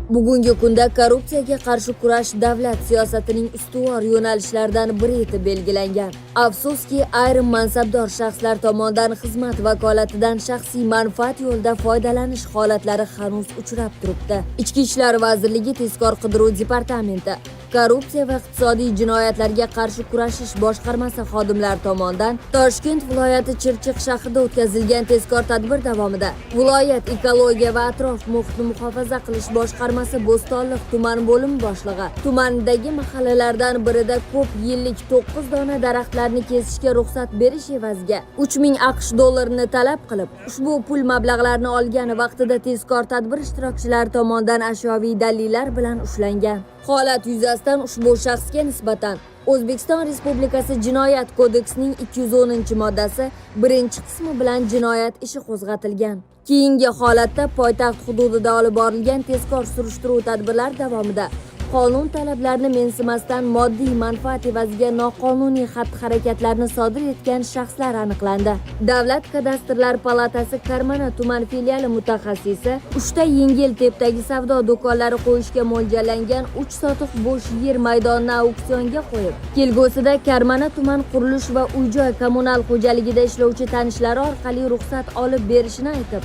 Bugungi kunda korrupsiyaga qarshi kurash davlat siyosatining ustuvor yo'nalishlaridan biri etib belgilangan. Afsuski, ayrim mansabdor shaxslar tomonidan xizmat vakolatidan shaxsiy manfaat yo'lida foydalanish holatlari hanuz uchrab turibdi. Ichki ishlar vazirligi tezkor qidiruv departamenti korrupsiya va iqtisodiy jinoyatlarga qarshi kurashish boshqarmasi xodimlari tomonidan Toshkent viloyati Chirchiq shahrida o'tkazilgan tezkor tadbir davomida viloyat ekologiya va atrof muhitni muhofaza qilish boshqarmasi Bo'stonliq tuman bo'limi boshlighi tumandagi mahallalardan birida ko'p yillik 9 dona daraxtlarni kesishga ruxsat berish evaziga 3000 AQSh dollarini talab qilib, ushbu pul mablag'larini olgan vaqtida tezkor tadbir ishtirokchilari tomonidan ashyoviy dalillar bilan ushlangan. Holat yuzasidan ushbu shaxsga nisbatan O'zbekiston Respublikasi Jinoyat kodeksining 210-moddasi birinchi qismi bilan jinoyat ishi qo'zg'atilgan. Keyingi holatda poytaxt hududida olib borilgan tezkor surishtiruv tadbirlari davomida qonun talablarini mensimasdan moddiy manfaat evaziga noqonuniy xatti-harakatlarni sodir etgan shaxslar aniqlandi. Davlat kadastrlar palatasi Karmana tuman filiali mutaxassisi uchta yengil tipdagi savdo do'konlari qo'yishga mo'ljallangan 3 sotix bo'sh yer maydonini auksionga qo'yib, kelgusida Karmana tuman qurilish va uy-joy kommunal xo'jaligida ishlovchi tanishlari orqali ruxsat olib berishini aytib,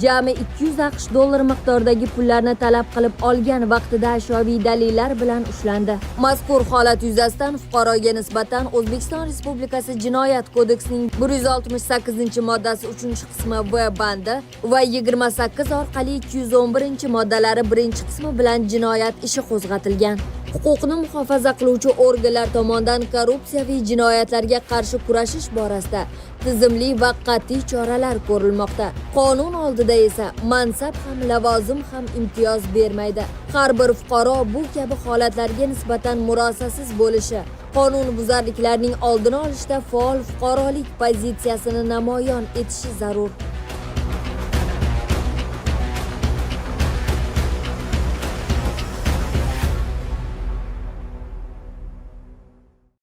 jami 200 AQSh dollari miqdoridagi pullarni talab qilib olgan vaqtida ashyoviy dalillar bilan ushlandi. Mazkur holat yuzasidan fuqaroga nisbatan O'zbekiston Respublikasi Jinoyat kodeksining 168-moddasi 3-qismi V bandi va 28 orqali 211-moddalari 1-qismi bilan jinoyat ishi qo'zg'atilgan. Huquqni muhofaza qiluvchi organlar tomonidan korrupsiyaviy jinoyatlarga qarshi kurashish borasida tizimli va qat'iy choralar ko'rilmoqda. Qonun oldida esa mansab ham, lavozim ham imtiyoz bermaydi. Har bir fuqaro bu kabi holatlarga nisbatan murosasiz bo'lishi, qonunbuzarliklarning oldini olishda faol fuqarolik pozitsiyasini namoyon etishi zarur.